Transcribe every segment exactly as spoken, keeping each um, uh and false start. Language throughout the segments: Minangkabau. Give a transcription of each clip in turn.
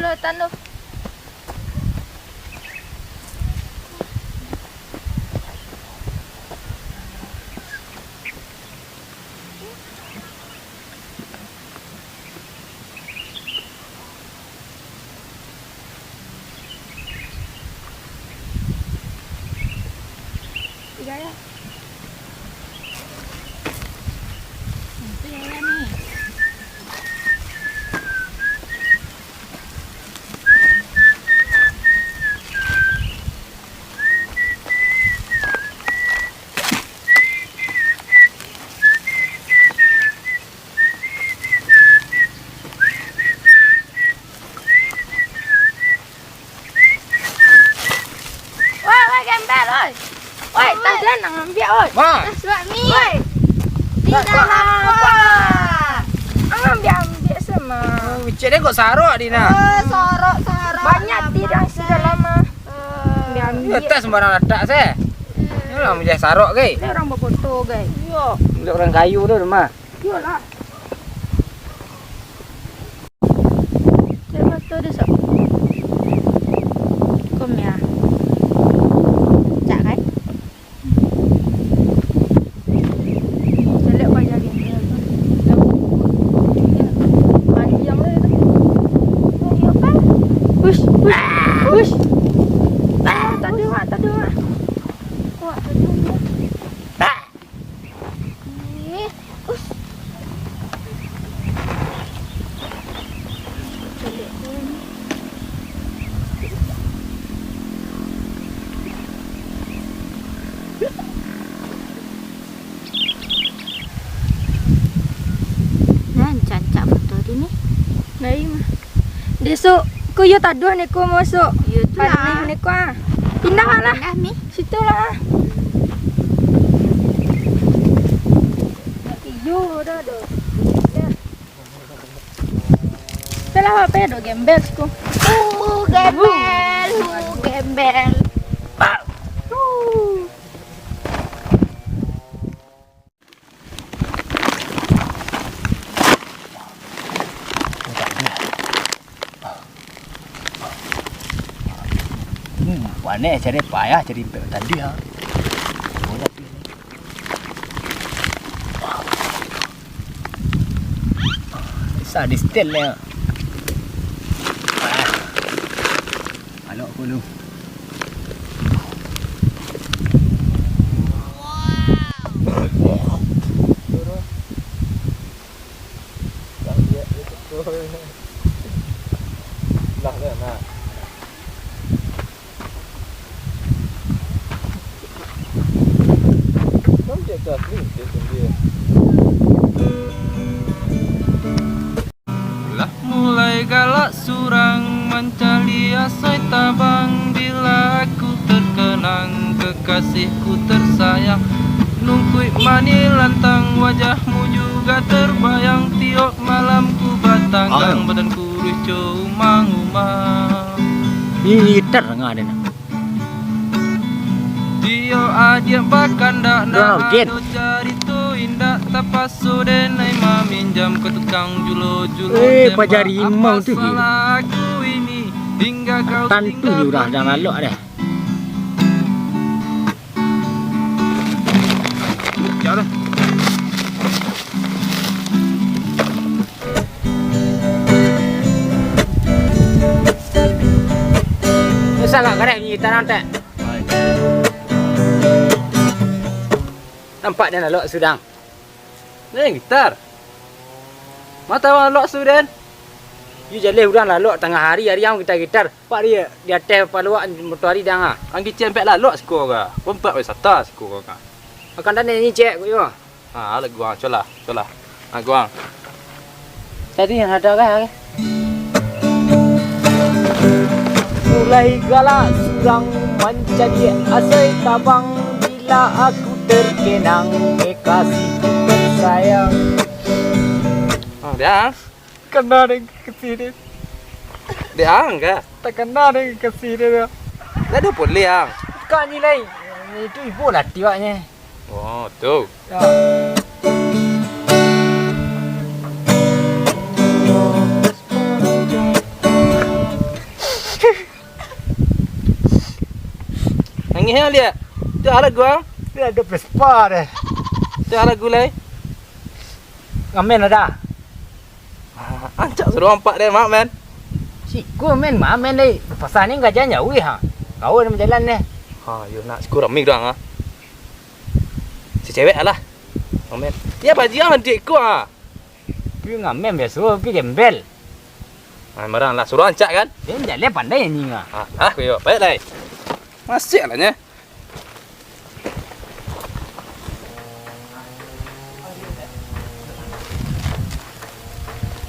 Tanah. Tiga ya. Nanti ya ni. Woi, woi, gembel, woi. Woi, tas den ang ambiak, woi. Ma. Tas buat mi. Woi. Di dalam apa? Ang ambiak-ambiak sama. Oh, cek den kok sarok, Dina. Eh, sarok, sarok. Banyak ti dang si dalam, ah. Eh. Ambiak-ambiak. Yo, tas sembarang latak se. Hmm. Ini lah menjadi sarok, gai. Ini orang berfoto, gai. Yo. Budak orang kayu tu, mah. Iyolah. Cari foto deh, sok. Kom ya. Cak kan? Caliak paja gini. Panjang tu itu. Oh, iya, Pak. Hush, hush, hush. Tadi, Mak, tadi, Mak. Wah, tadi, Mak. Ih, us. Nah, rancak foto di ni. Baik, mah. Desok, ko iyo taduah niko masuak. Iyo tu lah. Panih niko, ah. Pindah lah. Pindah, Mi. Situ lah. Iyo, dah, dah. Dah lah, apa ya, dah gembel siko. Uh, gembel, uh, gembel. Uh. Hmm, paneh cari payah cari impek tadi, ha. Bisa di-setel ya. Alok aku lu. Lah, lah, nah. Kan dia dah lintis dia. Lah mulai galak surang mancaliak asai tabang, bila aku terkenang kekasihku tersayang. Nungkuik manih lantang wajahmu juga terbayang, tiok malam ku batanggang, badan kurus co umang-umang. Ini gitar tengah dia nak. Dio adiak bakandak, ndak ado carito indak, tapaso den ai maminjam ka tukang julo-julo. Eh, paja rimau tu, Gin. Apa salah aku ini, hingga kau tinggalkan. Tantu urang dah lalok dah. Jauh dah. Salah kareh bunyi gitar nantek. Nampak den lalok surang. Ni gitar. Mata abang lalok su den. Yu jaleh urang lalok tangah hari, hari ang gitar-gitar. Pak di, di ateh paluak moto hari dang ah. Ang gicek ampek lalok siko ka. Pompak wisata siko ka. Akan tadi nyincek ko yo. Ha, alek guang, colah, colah. Ha, guang. Tadi nan ado kan? Mulai galak surang mancaliak asai tabang, bila aku terkenang kekasihku tersayang. Ha, dah. Kena dek kesi dia. Dek ang ka? Tak kena dek kesi dia tu. Dah ada pun liang. Kak ni lai. Itu ibu lah tiwaknya. Oh, tu. Ya. Yang lihat. Tu arah gua. Dia ada Vespa deh. Tu arah gulai. Ngamen ada. Ah, ancak suruh ampak deh, mak, men. Siko men, mak, men deh. Pasal ni gajah jauh ha. Kau dalam jalan deh. Ha, yo nak siko rami dah ha. Si cewek alah. Ngamen. Ya bajia mantik ko ha. Pi ngamen biaso, pi gembel. Ah, marah lah suruh ancak kan? Dia jalan pandai ni ha. Ah, ah, yo, baik lah. Masih lah nya.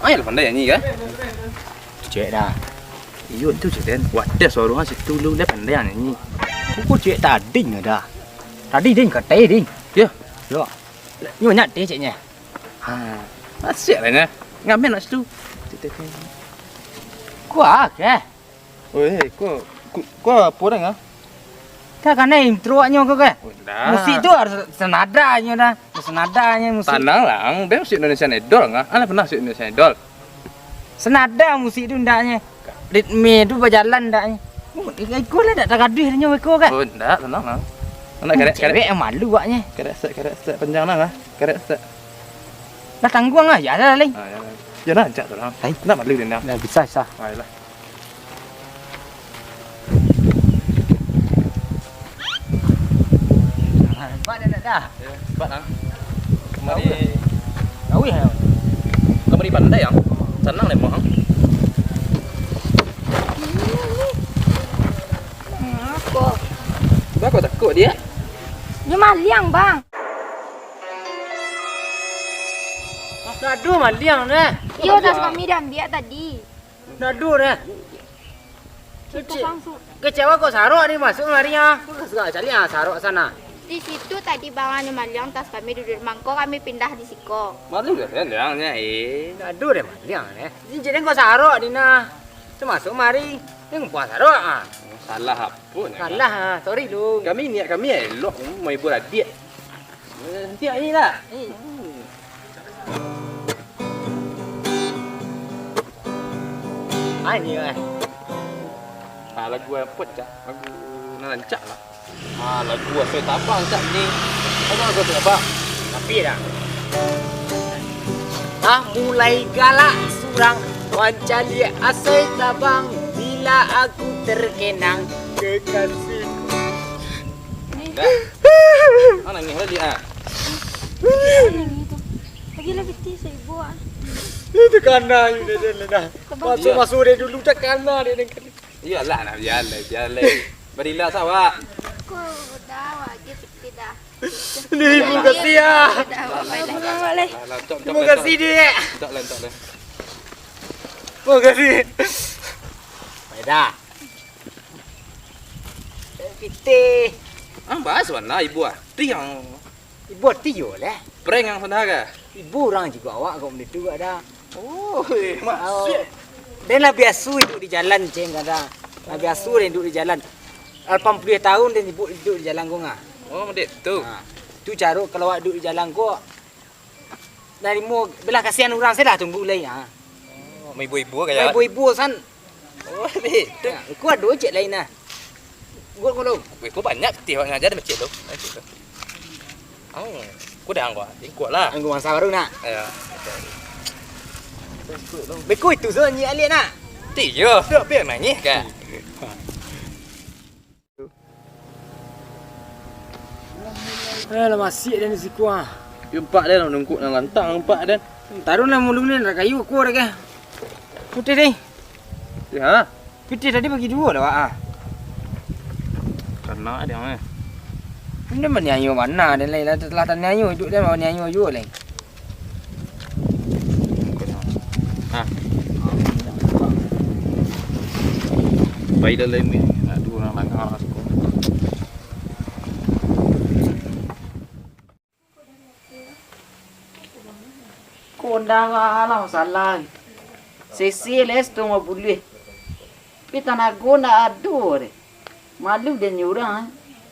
Ai lah pandai nyanyi kan? Tu cewek dah. Iyo tu cewek kan. Wadah suara kan situ lu dah pandai nyanyi. Kuku cewek tadi dah. Tadi ding katai ding. Ya. Yo. Nyo nyak deh ceknya. Ha. Masih lah nya. Ngamen nak situ. Kuah ke? Oi, ko, ko, ko apo dang ah? Dah kanai intro nyo ko kan? Oh, dah. Musik tu harus senada nyo dah. Senada nyo musik. Tanang lah, ang. Bek musik Indonesian Idol ngah. Alah pernah musik Indonesian Idol? Senada musik tu ndaknyo. Ritme tu bajalan ndaknyo. Oh, iko lah ndak tagaduh nyo iko kan? Oh, ndak, tenang lah. Anak kerek, kerek. Cewek yang malu awaknyo. Kerek set, kerek set. Panjang lah, ah. Kerek set. Lah tangguang lah, ya lah, Leng. Ah, ya lah. Ya lah, jak tu lah. Hai. Nak malu dia nak. Dah bisa, bisa. Ah, yalah. Nampak dah, dah, dah. Ya, cepat ah. Kemari. Kawih ya. Kemari pandai yang. Senang deh, Mak. Kok. Dah kau takut dia? Dia maliang, Bang. Aduh, maliang dah. Iyo, tas kami dah ambiak tadi. Nado dah. Kecewa kok sarok ni masuk mari ah. Kau suka cari ah sarok sana. Di situ tadi bang anu maliang tas kami duduk di mangko kami pindah di siko. Malu dah kan dia eh. Nado dah maliang eh. Ni jadi kau sarok di nah. Termasuk mari. Ni ngumpul sarok ah. Salah apa ni? Salah ah. Sorry lu. Kami niat kami elok menghibur adik. Nanti ni lah. Ah, ni lah. Ah, lagu apa cak? Lagu nan rancak lah. Ah, lagu Asoi Tabang cak ni. Apa lagu Asoi Tabang? Tapi dah. Ah, mulai galak surang, mancaliak Asoi Tabang, bila aku terkenang, kekasihku. Dah. Ah, nangih balik ah. Lagi lah piti saibu ah. Itu kana you dah dah dah. Masuk masuk dari dulu tak kana dia dengan. Iyalah nak biar lah, biar lah. Berilah sawak. Aku dah wajib piti dah. Ni ibu kasih ah. Dah, bye-bye lah. Terima kasih dia. Tak lah, tak lah. Terima kasih. Baik dah. Pitih. Ah, bahas mana ibu ah? Tiang. Ibu tiyo lah. Prank yang sana kah? Ibu urang juo awak kok benda tu ada. Oh, eh, maksud. Den lah biaso iduik di jalan, ceng, kadang. Lah biaso den iduik di jalan. Lapan puluah tahun den iduik, iduik di jalan ko ngah. Oh, model tu. Ha. Tu caro kalau awak iduik di jalan ko, narimo belas kasihan urang, saya dah tunggu lai. Ha. Oh, ibu-ibu kayak. Ibu-ibu san. Oh, betul. Ha, ko ado cek lain nah. Gua kalau. Ibu banyak pitih awak ngajar macam tu. Macam tu. Oh, kurang gua. Lingkup lah. Anggo masa baru nak. Ya. Beko itu so nyi alik nak. Tiyo, tu apa yang nangis kan? Eh, lah masih dia di siku ah. Yo, empat dia lah nungkuk nan lantang empat dia. Taruh lah mulung ni nak kayu ko dah ke. Putih ni. Ya. Pitih tadi bagi duo lah, Wak, ah. Kana dia mah. Ini maniayo bana dia lai lah, telah taniayo iduik dia maniayo juo lai. Ha. Pai dalam ni, nak dua orang langgar lah siko. Ko ndak alah masalah. Sese les tu limo puluah. Tapi tanago ndak ado deh. Malu den nyo urang, eh.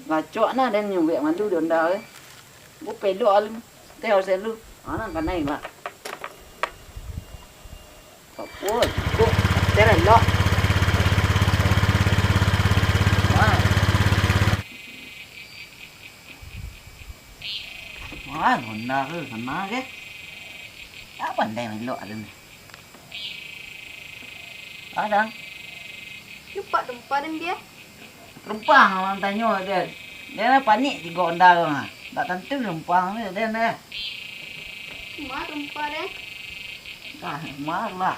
Lacok nah den nyo buek malu di onda, eh. Go pelok alu. Teh harus alu. Anak kanai, Mak. Kapul. Go. Teh elok. Wah. Ah, Honda tu sana ke? Ah, pandai melok alun. Ah, dah. Lupa tempat dia. Penumpang urang tanyo, Den. Den panik tigo Honda tu, ha. Ndak tantu penumpang tu, Den, eh. Ma tempat, eh? Ah, ma lah.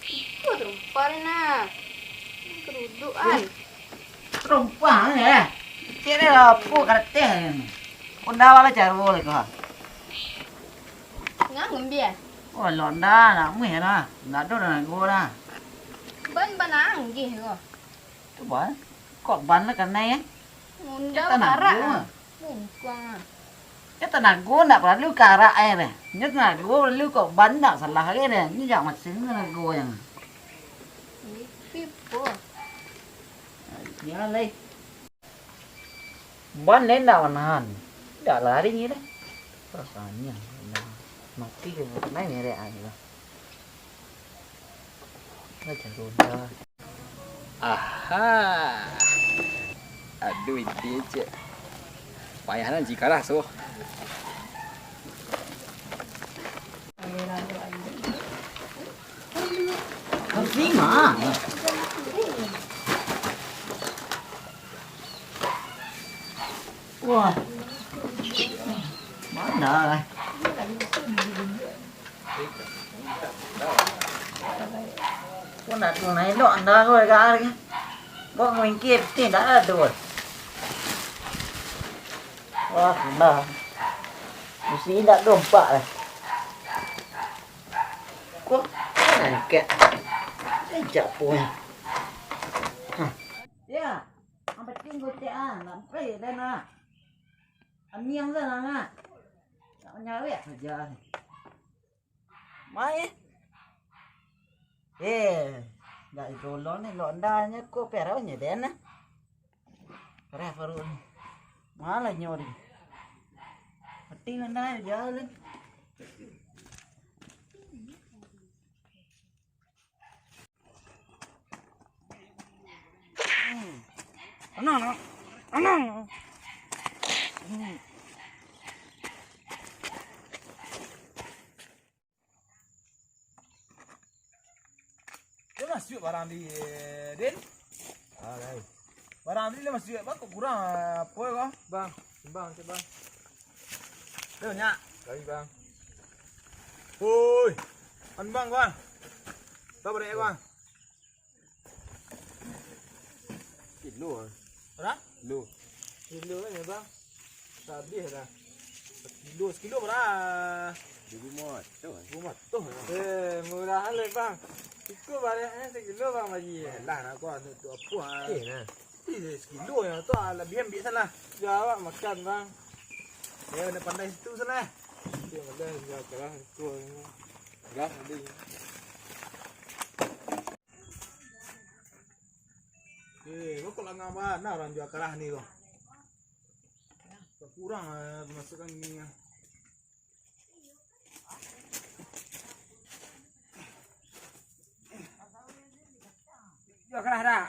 Itu tempat, nah. Kerudukan. Penumpang, eh. Cek dia lah, apo karateh ni. Honda wala caro lah kau. Ngangin dia. Oh, Honda, nak meh lah. Ndak ado dah nak gua dah. Ban bananggih kau. Tu ban. Kok ban lah kanai, eh? Honda karak, ah. Bungkuang, ah. Nyo tanago ndak paralu karak aia deh. Nyo tanago paralu kok ban ndak salah aia deh. Nyo jak masin tanago yang. Ipi po. Nyo lai. Ban deh ndak manahan. Ndak lari nyo deh. Rasanya mati ke, main merek aja lah. Aja ronda. Aha. Aduh, inti cek. Payah nan jikalah so. Terima. Wah. Mana? Ko ndak tu naik dok anda ko ka. Ko mingkir ti ndak ado. Wah, anda. Mesti ndak dompak lah. Ko angkat. Ejak pun. Hah. Ya, ang penting gotek ah, nak sampai dah nak. Aniang dah nak. Nak nyawek saja. Mai. Eh, ndak digolong ni, lok ndanyo ko peronyo den nah. Reh paruik ni. Malah nyo ni. Mati ndak jauh ni. Anang, nak. Anang. Dia masuk barang di, Din. Ah, lai. Barang tadi lah masuk, bang, kok kurang, ah, apo yo, bang? Bang, timbang cek, bang. Yo, nyak. Kali, bang. Oi. An, bang, bang. Berapa banyak, bang? Kilo, ah. Berapa? Kilo. Kilo kan ya, bang? Habis dah. Sekilo, sekilo bara? Duo ratuih. Duo ratuih, bang. Eh, murah le, bang. Iko baraknyo sekilo, bang, bagi. Alah, nak kau untuk apo, ah? Eh, nah. Ih, sekilo yang tu, ah, lebih ambil salah. Yo, awak makan, bang. Yo, nak pandai situ salah. Itu yang pandai, yo, kalah, itu. Gas, beli. Eh, kok langah bana urang jua karah ni ko. Kurang, eh, pemasukan ni, ah. Jua karah dak?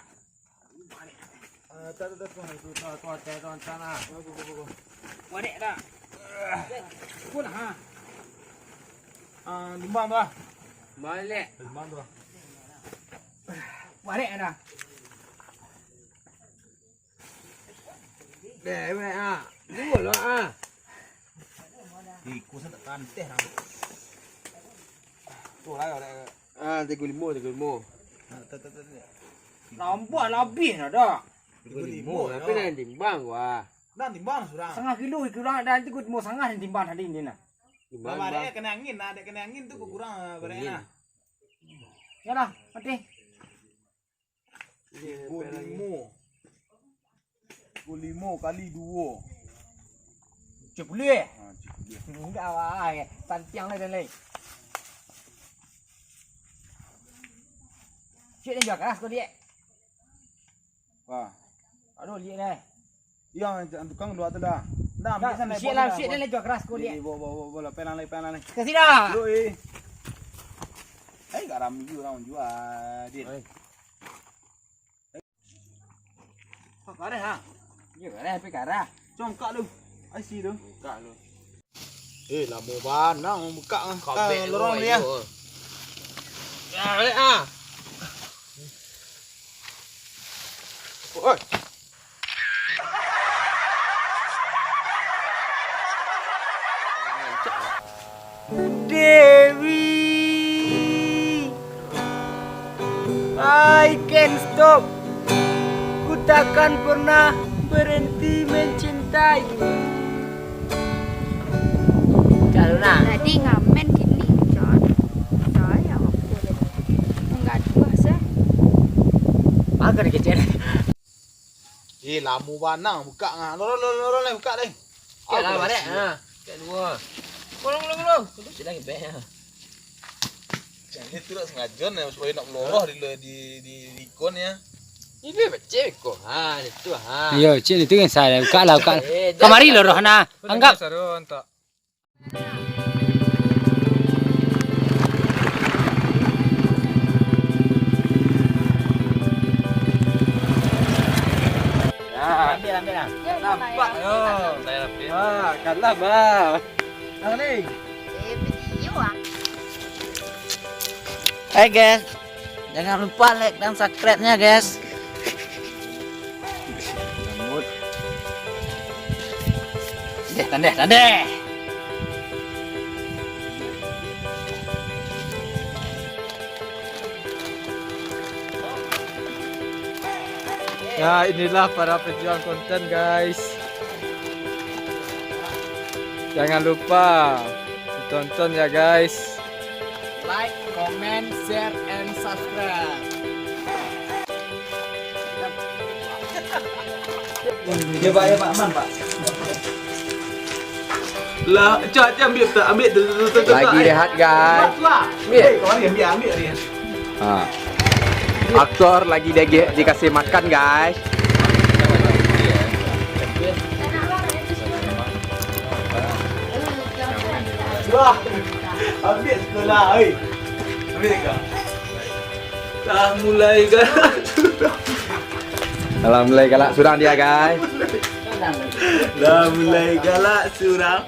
Eh, tak, tak, tak, tuan, itu, tuan, tuan, tuan, tuan, tuan, ah. Bago, bago, bago. Wadik dak? Pun, ha. Ah, limbang tu, ah. Limbang lek. Limbang tu, ah. Wadik dak? Dewek, ah. Duo lo, ah. Iko sa tak tanteh, nah. Tu lah, wadik. Ah, tigo limo, tigo limo. Ah, tak, tak, tak, tak. Nambah labih nah dak. Tigo limo, tapi nak timbang wah. Nah, timbang surang. Sangah kilo, kurang ado tigo limo sangah nan timbang tadi ni nah. Timbang, nah, barek bang. Kena angin, nah, dek kena angin tu kurang, ah, barek angin. Nah. Yalah, mati. Tigo limo. Tigo limo kali duo. Cek pulih, eh? Ha, cek pulih. Enggak, wah, ya. Santiang lai, dan lai. Cek dan jua karah ko, Diak. Wah. Aduh, Diak, deh. Yang tukang dua tu dah. Dah, ambil sana, siap lah, siap dah, jua karah ko, Diak. Bawa, bawa, bawa, bawa, pelang lai, pelang lai. Kasih dah. Aduh, eh. Eh, kat Ramli urang jua, Diak. Oi. Kok kareh, ha? Iyo, kareh, tapi karah. Congkak lu. Ai si tu. Congkak lu. Eh, lamo bana bukak ah. Kabek lorong ni ah. Yo, balik ah. Oi. Dewi, I can stop. Ku takkan pernah berhenti mencintaimu. Kalau nah. Tadi ngamen kini, Jon. Sayang aku. Menggaduh sah. Agak dikecek. Eh, lamo bana bukak ah. Lorong, lorong, lorong, lorong, bukak deh. Cek lah, balik. Ha, cek dua. Ulang, ulang, ulang. Sudah, sudah, gebek, ha. Jadi tu nak sengaja ni, supaya nak meloroh di, di, di, di ikon ya. Ini becek ko. Ha, itu ha. Iyo, cek itu kan salah. Bukak lah, bukak. Eh, kamari loroh nah. Anggap. Saru, antak. Ya, ambil, ambil lah. Nampak yo. Ah, kalah bah. Nang ni. Eh, video ah. Hai guys, jangan lupa like dan subscribe-nya guys. Tandeh, tandeh, tandeh. Ya, inilah para pejuang konten, guys. Jangan lupa ditonton ya, guys. Like, comment, share, and subscribe. Ya, Pak, ya, Pak, aman, Pak. Lah, cak, cak, ambil, ambil, ambil, tu, tu, tu, tu, tu, Lagi eh. Rehat, guys. Pak, Pak. Ambil. Eh, kau ni ambil, ambil ni. Ha. Aktor lagi dia dikasih makan, guys. Wah, ambil sekolah, oi. Ambil kau. Dah mulai galak surang. Dah mulai galak surang dia, guys. Dah mulai galak surang.